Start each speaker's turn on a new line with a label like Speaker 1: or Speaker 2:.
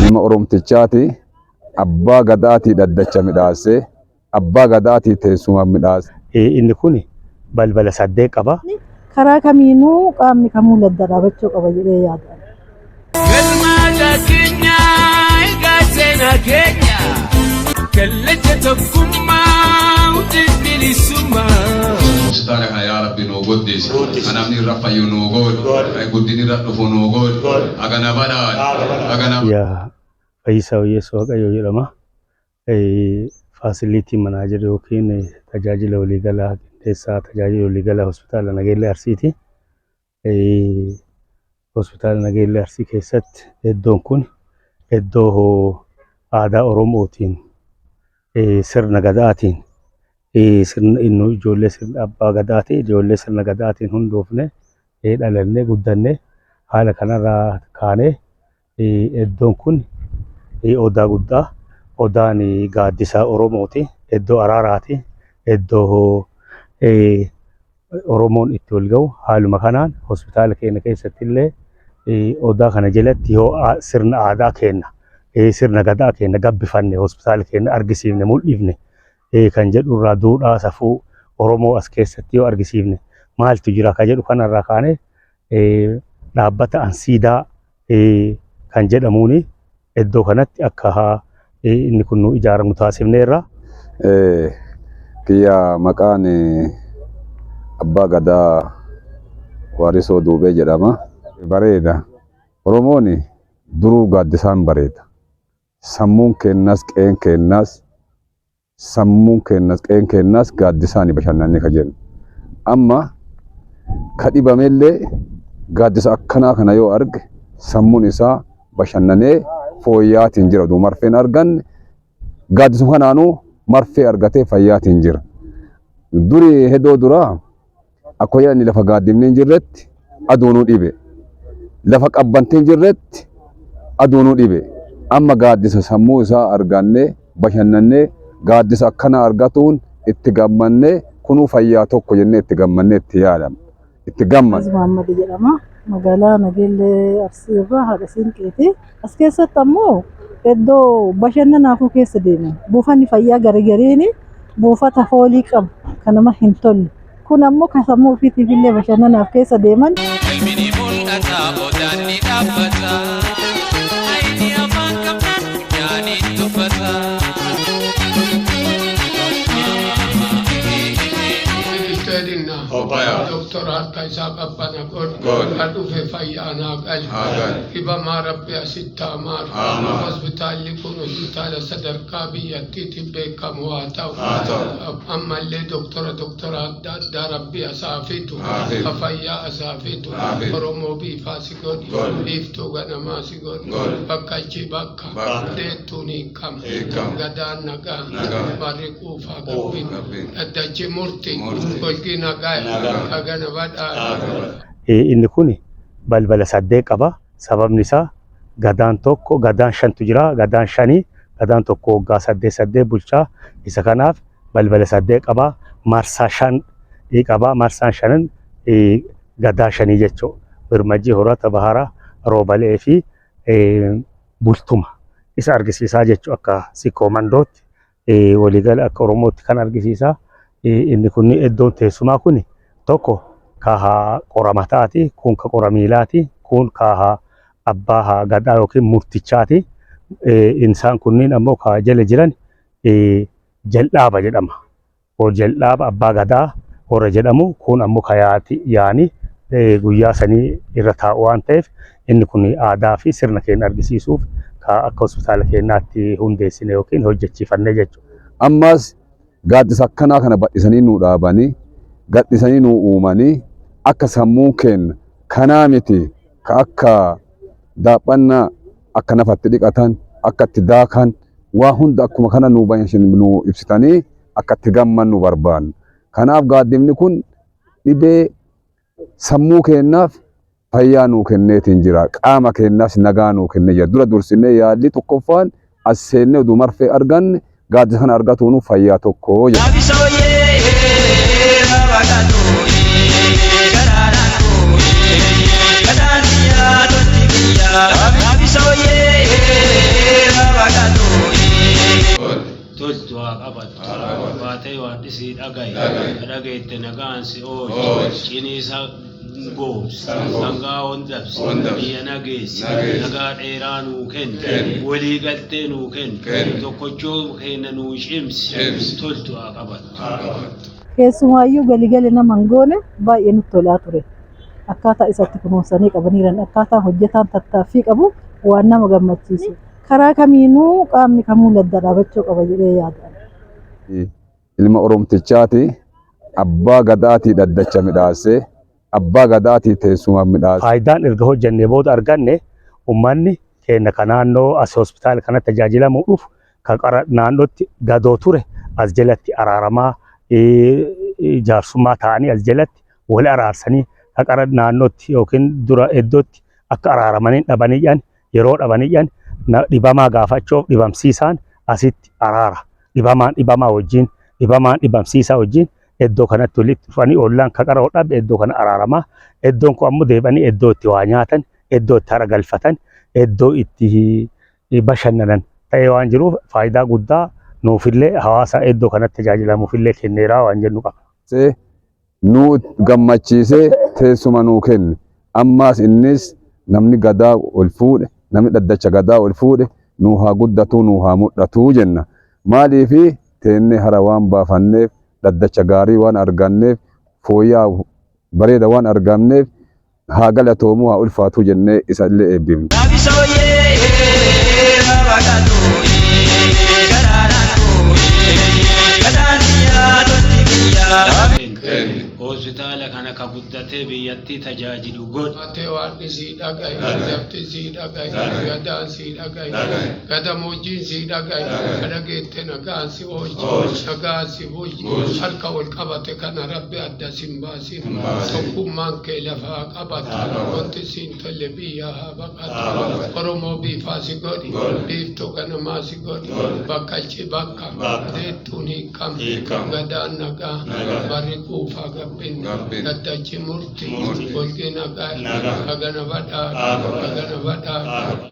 Speaker 1: Ilma Oromtichaati abbaa gadaatii dhaddacha midhaasee abbaa gadaatii teessuma midhaase.
Speaker 2: Inni kun balbala saddeet qaba.
Speaker 3: Karaa kamiinuu qaamni kamuu ladda dhaabachuu qaba jedhee yaada.
Speaker 4: Galmaata keenya egaa seenaa keenya kallacha tokkummaa hundee bilisummaa.
Speaker 5: Hospitaala kana yaa Rabbi nuu guddisi. Ka namni irra fayyu nuu godhi. Ka guddinni irra dhufu nuu godhi. Hagana badhaadhe. Hagana.
Speaker 2: Yaa Fayyisaa Wayyeessoo Waaqayyoo jedhama. Facility manager yookiin tajaajila waliigalaa qindeessaa tajaajila waliigalaa hospitaala Nageellee Arsiiti. Hospitaala Nageellee Arsii keessatti iddoon kun iddoo aadaa Oromootiin, sirna gadaatiin, sirna inni ijoollee sirna abbaa gadaati, ijoollee sirna gadaatiin hundoofne, dhalannee guddanne. Haala kanarraa kaanee iddoon kun odaa guddaa, odaan gaaddisa Oromooti, iddoo araaraati, iddoo Oromoon itti wal ga'u. Haaluma kanaan hospitaala keenya keessatti illee odaa kana jalatti yoo sirna aadaa keenya, sirna gadaa keenya gabbifanne, hospitaala keenya argisiifne, mul'ifne kan jedhu irraa, duudhaa safuu Oromoo as keessatti yoo argisiifne maaltu jira ka jedhu kanarraa kaanee dhaabbata Ansiidaa kan jedhamuuni iddoo kanatti akka inni kun nu ijaaramu taasifneerra.
Speaker 1: Kiyya maqaan Abbaa Gadaa Waarisoo Duubee jedhama. Bareeda. Oromoon duruu gaaddisaan bareeda. Sammuun keennas qe'een keennas, sammuun keennas qe'een keennas gaaddisaan bashannanni ka jennu. Amma ka dhibamellee gaaddisa akkanaa kana yoo arge sammuun isaa bashannanee fooyyaatiin jira. Oduu marfeen arganne gaaddisuma kanaanuu marfee argatee fayyaatiin jira. Duri hedoo duraa akkuma jedhani lafa gaaddifni hin jirretti aduunuu dhibe. Lafa qabbanti hin jirretti aduunuu dhibe. Amma gaaddisa sammuu isaa argannee bashannannee gaaddisa akkanaa argatuun itti gammannee, kunuu fayyaa tokko jennee itti gammannee itti yaadamna. Itti gammanna.
Speaker 3: Aziz Muhammad jedhama. Magaalaa Nageellee Arsii irraa haadha siinqeeti. As keessatti ammoo iddoo bashannanaafuu keessa deeman. Buufanni fayyaa garagariin buufata foolii qabu kan nama hin tolle. Kun ammoo kan sammuu ofiitiif illee bashannanaaf keessa deeman.
Speaker 4: Ilmi ni mul'ata, odaan ni dhaabbata. Ayni afaan qabnaan funyaaniin tuffata.
Speaker 6: Ministeerinna Doktor harka isaa qabbana godhi. Ka dhufe fayyaa naa gali. Dhibamaa Rabbi asitti haa maaru. Hospitaalli kun hospitaala sadarkaa biyyattiitiin beekamu haa ta'u. Ammallee doktora adda addaa Rabbi asaa fidu. Ka fayyaa asaa fidu. Oromoo biifaa si godhi. Biiftuu ganamaa si godhi. Bakkalchi bakka. Deettuun hiikama. Gadaan nagaa. Barri quufaa gabbin. Dhaddachi murti. Golgi nagaa. Hagana badhaadha.
Speaker 2: Inni kun balbala saddeet qaba. Sababni isaa gadaan tokko, gadaan shantu jira. Gadaan shanii, gadaan tokko waggaa saddeet saddeet bulchaa. Isa kanaaf balbala saddeet qaba. Marsaa shan qaba. Marsaan shanan gadaa shanii jechuudha. Birmajjii, Horata, Bahara, Roobalee fi Bultuma isa argisiisaa jechuudha akka Sikkoo Mandootti. Waliigala akka Oromootti kan argisiisa. Inni kun iddoon teessumaa kun tokko ka qora mataati, kun ka qora miilaati, kun ka abbaa gadaa yookiin murtichaati. Isaan kunniin ammoo ka jala jiran jal'aaba jedhama. Jal'aaba abbaa gadaa warra jedhamu, kun ammoo ka yaani guyyaa sanii irra taa'u waan ta'eef, inni kun aadaa fi sirna keenya argisiisuuf ka akka hospitaala keenyaatti hundeessine yookiin hojjechiifannee jechuudha.
Speaker 1: Ammas gaaddisa akkanaa kana bal'isanii nuu dhaabanii, gadhisanii nuu uumanii, akka sammuun keenya kanaa miti ka akka daaphannaa akka nafatti dhiqatan, akka itti daakan, waa hunda akkuma kana nuu nuu ibsitanii akka itti gammannu barbaanna. Kanaaf gaaddifni kun dhibee sammuu keenyaaf Fayyaa nuu kenneetiin jira. Qaama keenyas nagaa nuu kennee jira. Dura dursinee yaalli tokkoffaan as seennee oduu marfee arganne gaaddisa kana argatuun fayyaa tokko jedha.
Speaker 7: Toltu haa qabattu, baatee waan dhisii dhagaye, dhageette nagaan si oolchu, ciniisa goobsi, sangaa hondabsi, biyya nageessi, nagaa dheeraa nuu kenni, walii galtee nuu kenni, tokkochoo keenya nuu cimsi, toltu haa qabattu.
Speaker 3: Keessumaayyuu galigali nama hin goone baay'ee nutti tolaa ture. Akkaataa isatti kunuunsanii qabaniiran, akkaataa hojjetaan tattaaffii qabu waan nama gammachiisu. Karaa kamiinuu qaamni kamuu ladda dhaabachuu qaba jedhee yaada.
Speaker 1: Ilma Oromtichaati, abbaa gadaatii dhaddacha midhaasee, abbaa gadaatii teessuma midhaasee.
Speaker 2: Faayidaan erga hojjennee booda arganne, uummanni keenya kan naannoo as hospitaala kanatti tajaajilamuu dhufu kan qara naannootti gadoo ture as jalatti araaramaa, jaarsummaa ta'anii as jalatti wal araarsanii, kan qara naannootti yookiin dura iddootti akka araaramanii dhabanii jedhan, yeroo dhabanii jedhan, dhibamaa gaafachuuf dhibamsiisaan asitti araara. Dhibamaan dhibamaa wajjin, dhibamaan dhibamsiisaa wajjin iddoo kanatti walitti dhufanii, ollaan kan qara dhabe iddoo kana araaramaa. Iddoon kun ammoo deebi'anii iddoo itti waa nyaatan, iddoo itti hara galfatan, iddoo itti bashannanan ta'ee waan jiruuf, faayidaa guddaa nuufillee hawaasa iddoo kanatti tajaajilamuufillee kenneeraa waan jennu qaba.
Speaker 1: Nuu gammachiisee teessuma nuu kenne. Ammaas innis namni gadaa ol fuudhe, namni dhaddacha gadaa ol fuudhe nuu haa guddatu, nuu haa mul'atu jenna. Maaliifi teennee hara waan baafanneef, dhaddacha gaarii waan arganneef, fooyyaa bareeda waan arganneef, haa galatoomuu, haa ulfaatu jennee isa illee eebbifna.
Speaker 7: Hospitaala kana ka guddatee biyyattii tajaajilu godhi.
Speaker 6: Baatee waan sii dhagaye, lafti sii dhagaye, gadaan sii dhagaye, gadamoojiin sii dhagaye, dhageette nagaan si oolchi, nagaan si bulchi, harka ol qabate kana Rabbi adda sin baasin, tokkummaan kee lafaa qabatu, wanti siin tolle biyya haa baqatu, Oromoo biifaa si godhi, biiftuu ganamaa si godhi, bakkalchi bakka, deettuun hiikam, gadaan nagaa, barri quufaa gabbinni, daddachi murti, golgi nagaa, hagana badhaadha, hagana badhaadha.